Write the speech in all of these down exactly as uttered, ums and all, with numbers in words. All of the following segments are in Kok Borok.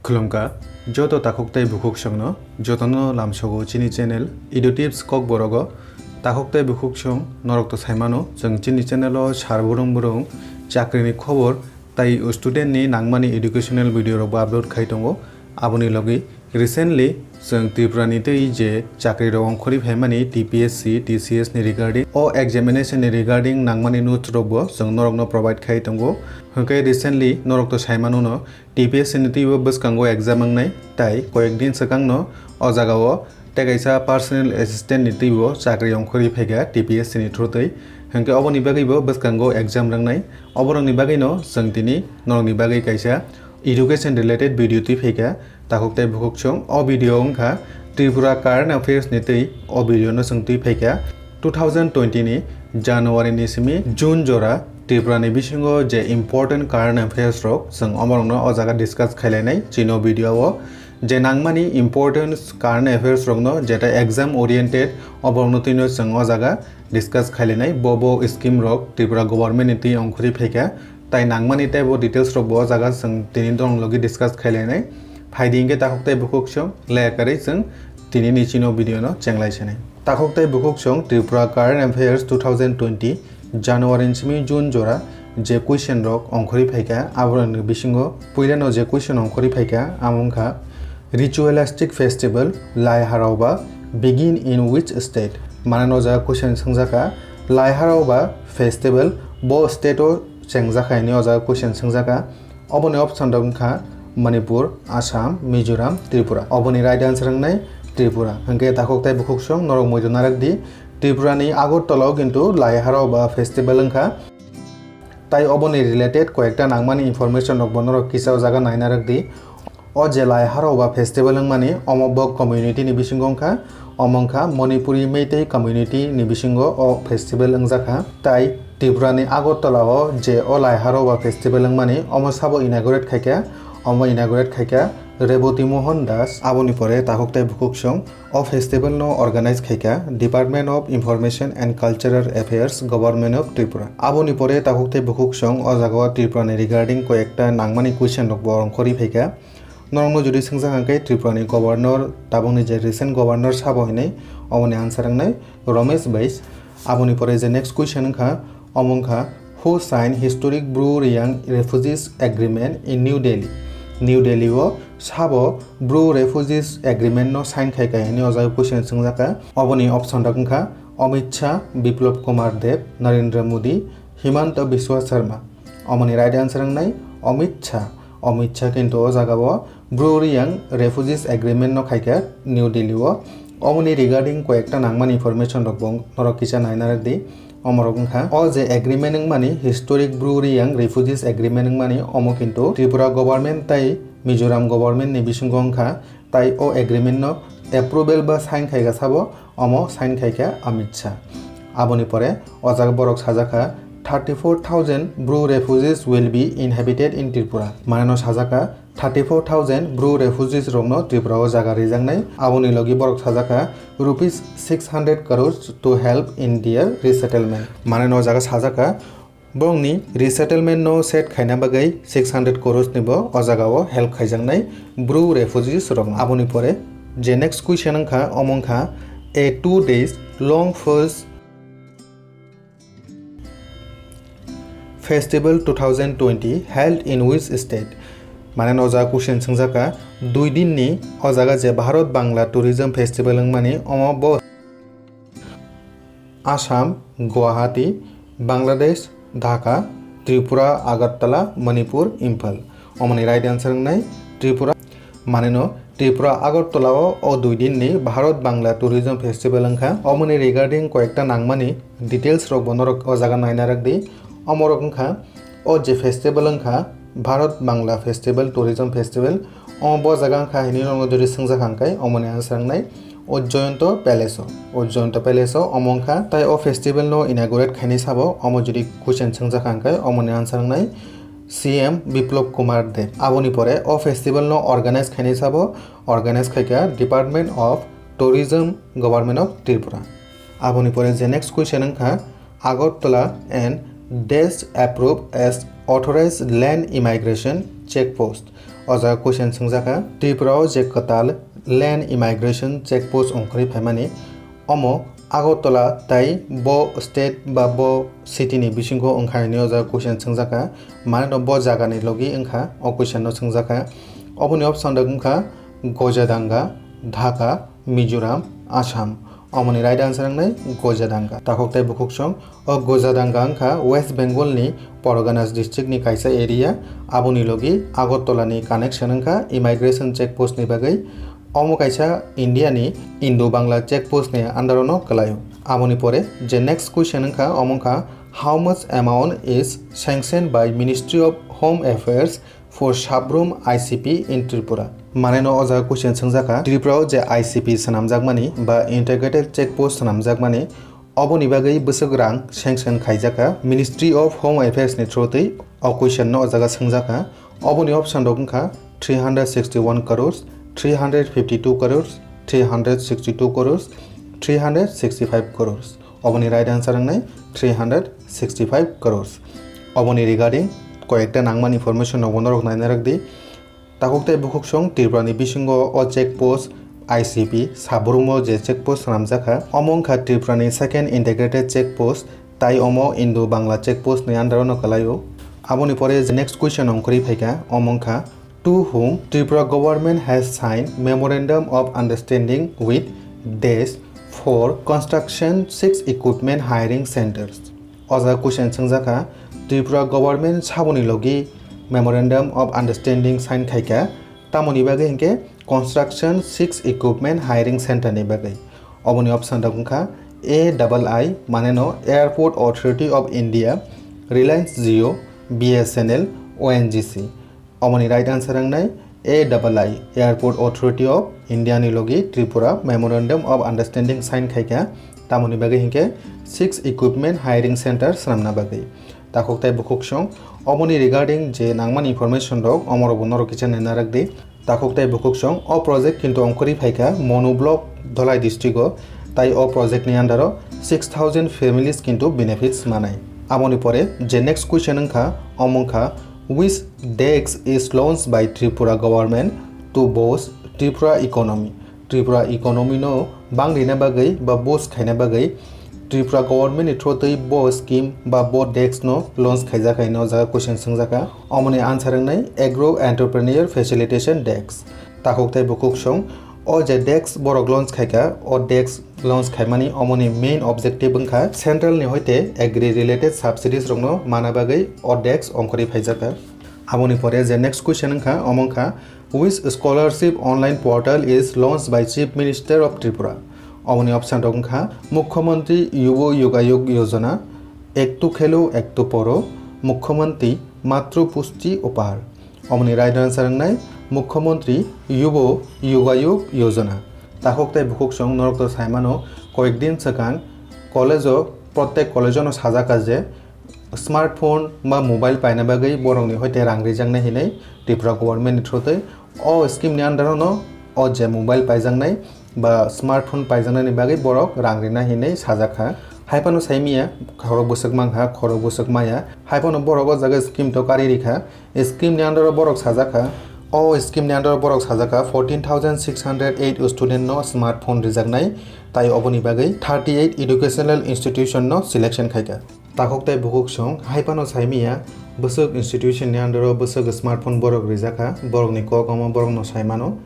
Khulumkha, joto takhuk tei bukhuk songno, jotono lamsogo chini channel Edu Tips Kokborogo. Takhuk tei bukhuk song norok to saimano, chwng chini channel o sar burung burung chakrini khobor tai student ni nangmani educational video rok bo upload khai tongo. Aboni logi recently chwng Tripura ni twi je chakri rok ongkhorwi phaimani T P S C, T C S ni regarding o examination ni regarding nangmani notes rok bo chwng norok no provide khai tongo. Hwnkhe recently norok to saimano no T P S C ni twi bo bwskango exam wngnai, tai koyek din swkang no o jaga o tei kaisa personal assistant ni twi bo chakri ongkhorwi phaikha T P S C ni through twi. Hwnkhe oboni bagwi bo bwskango exam wngnai. Oborokni bagwi no chwng tini norokni bagwi kaisa education related video twi phaikha. Takhuk tei bukhuk song o video wngkha Tripura Current Affairs ni twi o video no chwng twi phaikha. Two thousand twenty ni January ni simi June jora Tripura ni bisingo je important current affairs rok chwng omorokno o jaga discuss khailainai chini o video o. Je nangmani important current affairs rokno jeta exam oriented oborokno twino chwng o jaga discuss khailainai. Bo bo scheme rok Tripura government ni twi ongkhorwi phaikha. Tai nangmani teibo details rok bo o jaga chwng tini norok logi discuss khailainai. Phaidi hinkhe takhuk tei bukhuk song leya kwrwi chwng tini ni chini o video no chenglai sinai. Takhuk tei bukhuk song Tripura Current Affairs two thousand twenty January ni simi June jora je question rok ongkhorwi phaikha, aborokni bisingo puilano je question ongkhorwi phaikha, amo wngkha Ritualistic festival Lai Harao ba begin in which state? Mane no jaga question swngjaka, Lai Harao ba festival bo state o chengjak hai hinwi o jaga question swngjaka. Oboni option rok wngkha Manipur, Assam, Mizoram, Tripura. Oboni right answer wngnai Tripura. Hwnkhe takhuk tei bukhuk song norok muitu narak di, Tripura ni Agartala o kintu Lai Harao ba festival wngkha. Tai oboni related koyekta nangmani information rok bo norok kisa o jaga naina rwk di. O je Lai Harao ba festival wngmani omo bo community ni bisingo wngkha, omo wngkha Manipuri Meitei community ni bisingo o festival wngjakha. Tai Tripura ni Agartala o je o Lai Harao ba festival wngmani omo sabo inaugurate khaikha, omo inaugurate khaikha Reboti Mohan Das. Aboni pore takhuk tei bukhuk song o festival no organize khaikha Department of Information and Cultural Affairs, Government of Tripura. Aboni pore takhuk tei bukhuk song o jaga o Tripura ni regarding koyekta nangmani question rok bo ongkhorwi phaikha. Norokno jodi swngjak hwnkhe Tripura ni governor, tabukni je recent governor sabo hinwi, oboni answer wngnai Ramesh Bais. Aboni pore je next question wngkha, omo wngkha, who signed historic Bru Reang Refugees Agreement in New Delhi? New Delhi o sabo Bru Refugees Agreement no sign khai khai hinwi o jaga question swngjaka. Oboni option rok wngkha Amit Shah, Biplab Kumar Deb, Narendra Modi, Himanta Biswa Sarma. Omoni right answer wngnai Amit Shah. Amit Shah kintu o jaga o Bru Reang Refugees Agreement no khaikha New Delhi o. Omoni regarding koyekta nangmani information rok bo norok kisa naina rwk di. Omorok wngkha, o je agreement wngmani, historic Bru Reang Refugees Agreement wngmani, omo kintu Tripura government tai Mizoram government ni bisingo wngkha, tai o agreement no approval ba sign khaikha sabo, omo sign khaikha Amit Shah. Aboni pore o jaga borok sajakha, thirty four thousand Bru refugees will be inhabited in Tripura. Mane no sajakha, thirty four thousand Bru refugees rokno Tripura o jaga rijaknai. Aboni logi borok sajakha rupees six hundred crores to help in their resettlement. Mane no jaga sajakha borokni resettlement no set khaina bagwi six hundred crores ni bo o jaga o help khaijaknai Bru refugees rokno. Aboni pore je next question wngkha, omo wngkha a two days long first Festival two thousand twenty held in which state? Mane no jaga question swngjaka, dui din ni o jaga je Bharat Bangla Tourism Festival wngmani, omo bo Assam, Guwahati, Bangladesh, Dhaka, Tripura, Agartala, Manipur, Imphal. Omoni right answer wngnai Tripura. Maneno Tripura Agartala o o dui din ni Bharat Bangla Tourism Festival wngkha. Omoni regarding koyekta nangmani details rok bo norok o jaga naina rwk di. Omorok wngkha o je festival wngkha Bharat Bangla Festival, Tourism Festival. O bo jaga wngkha hinwi norok jodi swngjak hwnkhe omoni answer wngnai o Jayanta Palace o. O Jayanta Palace o omo wngkha. Tai o festival no inaugurate khainai sabo omo jodi question swngjak hwnkhe omoni answer wngnai C M Biplab Kumar Deb. Aboni pore o festival no organize khainai sabo organize khaikha Department of Tourism, Government of Tripura. Aboni pore je next question wngkha, Agartala and Desh approved as authorized land immigration check post. O jaga question swngjak kha, Tripura o je kwtal land immigration check post ongkhorwi phaimani, omo Agartala tai bo state ba bo city ni bisingo wngkha hinwi o jaga question swngjak kha, mane no bo jaga ni logi wngkha o question no swngjak kha. Oboni option rok wngkha Gojadanga, Dhaka, Mizoram, Assam. Omoni right answer wngnai Gojadanga. Takhuk tei bukhuk song. O Gojadanga wngkha West Bengal ni Parganas district ni kaisa area. Aboni logi Agartala ni connection wngkha immigration check post ni bagwi. Omo kaisa India ni Indo-Bangla check post ni under o no kwlaio. Aboni pore je next question wngkha, omo wngkha, how much amount is sanctioned by Ministry of Home Affairs for Sabrum I C P in Tripura? Mane no o jaga question swngjak kha, Tripura o je I C P swnamjakmani ba integrated check post swnamjakmani, oboni bagwi bwswk rang sanction khaijak kha Ministry of Home Affairs ni through twi o question no o jaga swngjak kha. Oboni option rok wngkha three hundred sixty-one crores, three hundred fifty-two crores, three hundred sixty-two crores, three hundred sixty-five crores. Oboni right answer wngnai three hundred sixty-five crores. Oboni regarding koyekta nangmani information rokbo norok naina rwk di. Takhuk tei bukhuk song Tripura ni bisingo o check post I C P, Sabrum o je check post swnamjak kha, omo wngkha Tripura ni second integrated check post, tai omo Indo-Bangla check post ni under o no kwlaio. Aboni pore je next question ongkhorwi phaikha, omo wngkha, to whom Tripura government has signed memorandum of understanding with Desh for construction six equipment hiring centers? O jaga question swngjak kha, Tripura government saboni logi memorandum of understanding sign khaikha, tamoni bagwi hinkhe construction six equipment hiring center ni bagwi. Oboni option rok wngkha A double I, mane no Airport Authority of India, Reliance Jio, B S N L, O N G C. Omoni right answer wngnai A double I, Airport Authority of India ni logi Tripura Memorandum of Understanding sign khaikha, tamoni bagwi hinkhe six equipment hiring center swnamna bagwi. Takhuk tei bukhuk song, omoni regarding je nangmani information rok, omorokbo norok kisa naina rwk di. Takhuk tei bukhuk song, o project kintu ongkhorwi phaikha Monu Block, Dholai district o, tai o project ni under o six thousand families kintu benefits manai. Aboni pore je next question wngkha, omo wngkha, which desk is launched by Tripura government to boost Tripura economy? Tripura economy no bang rina bagwi ba boost khaina bagwi Tripura government ni through twi bo scheme ba bo desk no launch khaijak hai no jaga question swngjak kha. Omoni answer wngnai Agro Entrepreneur Facilitation Desk. Takhuk tei bukhuk song, o je desk borok launch khaikha, o desk launch khaimani omoni main objective wngkha central ni hoite agri related subsidies rokno mana bagwi o desk ongkhorwi phaijakha. Aboni pore je next question wngkha, omo wngkha, which scholarship online portal is launched by Chief Minister of Tripura? Omoni option rok wngkha Mukhyamantri Yuva Yugayug Yojana, Ek tu Khelo Ek tu Poro, Mukhyamantri Matru Pushti Upahar. Omoni right answer wngnai Mukhyamantri Yuva Yugayug Yojana. Takhuk tei bukhuk song norok to saimano, koyek din swkang college o, prottek college o no sajak kha je smartphone ba mobile paina bagwi borok ni hoite rang rijaknai hinwi Tripura government ni through twi o scheme ni under o no o je mobile paijaknai ba smartphone paijaknani bagwi borok rang rina hinwi sajak kha. Hai phano sai miya khorok bwswk mankha, khorok bwswk maya. Hai phano borok o jaga scheme to kari rikha. Scheme ni under o borok sajak kha. O scheme ni under o borok sajak kha fourteen thousand six hundred eight student no smartphone rijaknai. Tai oboni bagwi thirty eight educational institution no selection khaikha. Takhuk tei bukhuk song hai phano sai miya bwswk institution ni under o bwswk smartphone borok rijakha, borok ni kok omo borok no sai mano.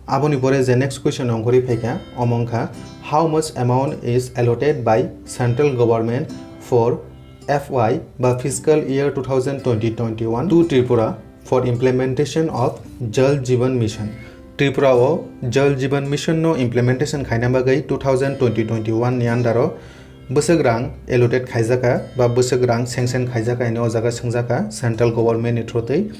Aboni pore je next question ongkhorwi phaikha, omo wngkha, how much amount is allotted by central government for F Y ba fiscal year two thousand twenty twenty-one to Tripura for implementation of Jal Jeevan Mission? Tripura o Jal Jeevan Mission no implementation khaina bagwi two thousand twenty twenty-one ni under o bwswk rang allocate khaijakha ba bwswk rang sanction khaijakha hinwi o jaga swngjakha central government ni through twi.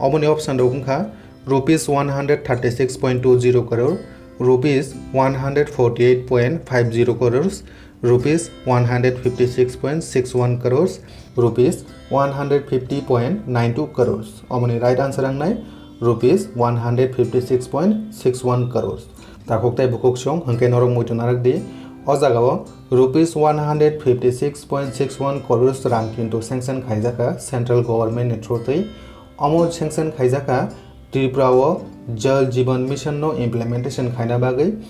Oboni option rok wngkha rupees one hundred thirty six point two zero crore, rupees one hundred forty eight point five zero crores, rupees one hundred fifty six point six one crores, rupees one hundred fifty point nine two crores. Omoni right answer wngnai rupees one hundred fifty six point six one crores. Takhuk tei bukhuk song hwnkhe norok muitu narak di. O jagao rupees one hundred fifty six point six one crores rang kintu sanction khaijakha central government ni through twi. Omo sanction khaijakha Tripura o Jal Jeevan Mission no implementation khaina bagwi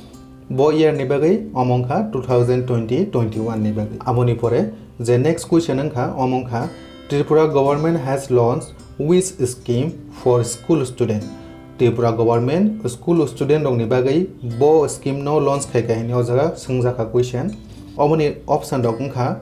bo year ni bagwi omo wngkha two thousand twenty twenty-one ni bagwi. Aboni pore je next question wngkha, omo wngkha Tripura government has launched which scheme for school student? Tripura government school student rokni bagwi bo scheme no launch khaikha hinwi o jaga swngjakha question. Oboni option rok wngkha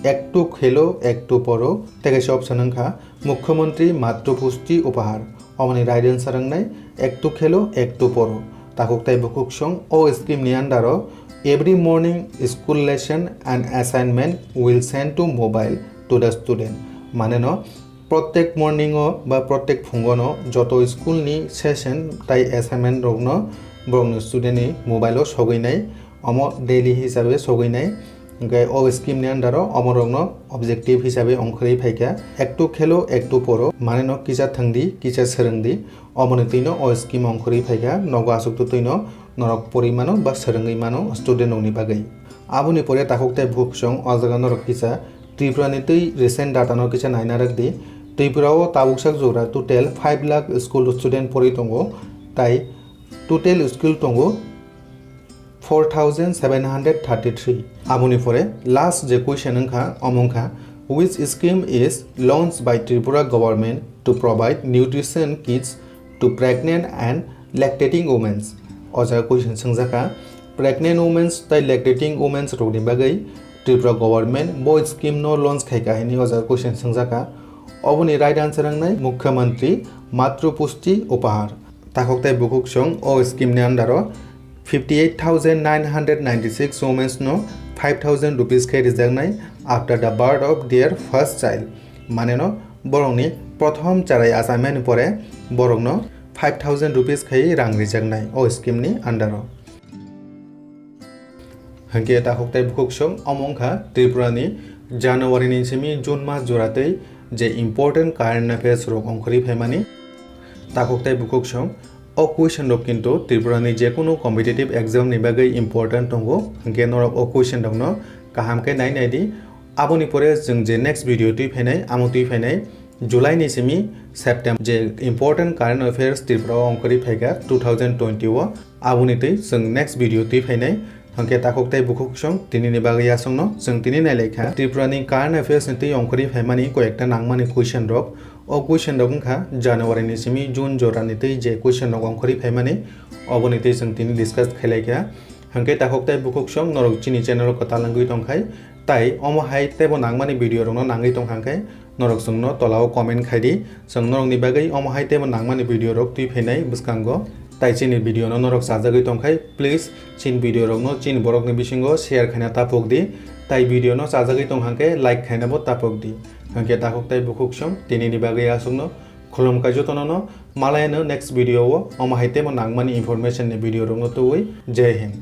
Ektu Khelo Ektu Poro, tei kaisa option wngkha Mukhyamantri Matru Pushti Upahar. Oboni right answer wngnai Ektu Khelo Ektu Poro. Takhuk tei bukhuk song o scheme ni under o every morning school lesson and assignment will send to mobile to the student. Mane no, prottek morning o ba prottek phungo no joto school ni session tai assignment rok no borok ni student ni mobile o sogwi nai, omo daily hisabe sogwi nai. Hwnkhe o scheme ni under o omo rok no objective hisabe ongkhorwi phaikha, Ektu Khelo Ektu Poro, mane no kisa thwngdi, kisa swrwngdi. Oboni twino o scheme ongkhorwi phaikha, nogo aswk twino norok porwi mano ba swrwngwi mano student rokni bagwi. Aboni pore takhuk tei bukhuk song o jaga norok kisa Tripura ni twi recent data no kisa naina rwkdi. Tripura o tabuk sak jora total five lakh school student porwi tongo, tai total school tongo four thousand seven hundred thirty-three. Aboni pore last je question wngkha, omo wngkha, which scheme is launched by Tripura government to provide nutrition kits to pregnant and lactating women? O jaga question swngjaka, pregnant women tai lactating women rokni bagwi Tripura government bo scheme no launch khaikha hinwi o jaga question swngjaka. Oboni right answer wngnai Mukhyamantri Matru Pushti Upahar. Takhuk tei bukhuk song o scheme ni under o fifty eight thousand nine hundred ninety six women no five thousand rupees khe rijaknai after the birth of their first child. Mane no borokni prothom charai achaimani pore borokno five thousand rupees khai rang rijaknai o scheme ni under o. Hwnkhe takhuk tei bukhuk song omo wngkha Tripura ni January ni simi June mas jora tei je important current affairs rok ongkhorwi phaimani. Takhuk tei bukhuk song o question rok kintu Tripura ni jekunu competitive exam ni bagwi important tongo, hwnkhe norok o question rok no kaham khe nai nai di. Aboni pore chwng je next video twi phainai, amo twi phainai July ni simi September je important current affairs Tripura o ongkhorwi phaikha two thousand twenty o, aboni twi chwng next video twi phainai. Hwnkhe takhuk tei bukhuk song tini ni bagwi aswkno chwng tini nailaikha Tripura ni current affairs ni twi ongkhorwi phaimani koi ekta nangmani question rok. O question rok wngkha January ni simi June jora ni twi je question rok ongkhorwi phaimani, oboni twi chwng tini discuss khailaikha. Hwnkhe takhuk tei bukhuk song norok chini channel o kwtal wngwi tongkhai, tai omo hai teibo nangmani video rokno nangwi tongkha khe norok chwngno tola o comment khai di. Chwng norokni bagwi omo hai teibo nangmani video rok twi phainai bwskango. Tai chini video no norok chajagwi tongkhai, please chini video rokno chini borokni bisingo share khaina tapok di. Tai video no chajagwi tongkha khe like khaina bo tapok di. Hwnkhe takhuk tei bukhuk song tini ni bagwi aswkno. Khulumkha jotono no, malai no next video o omo hai teibo nangmani information ni video rokno tubui. Jai Hind.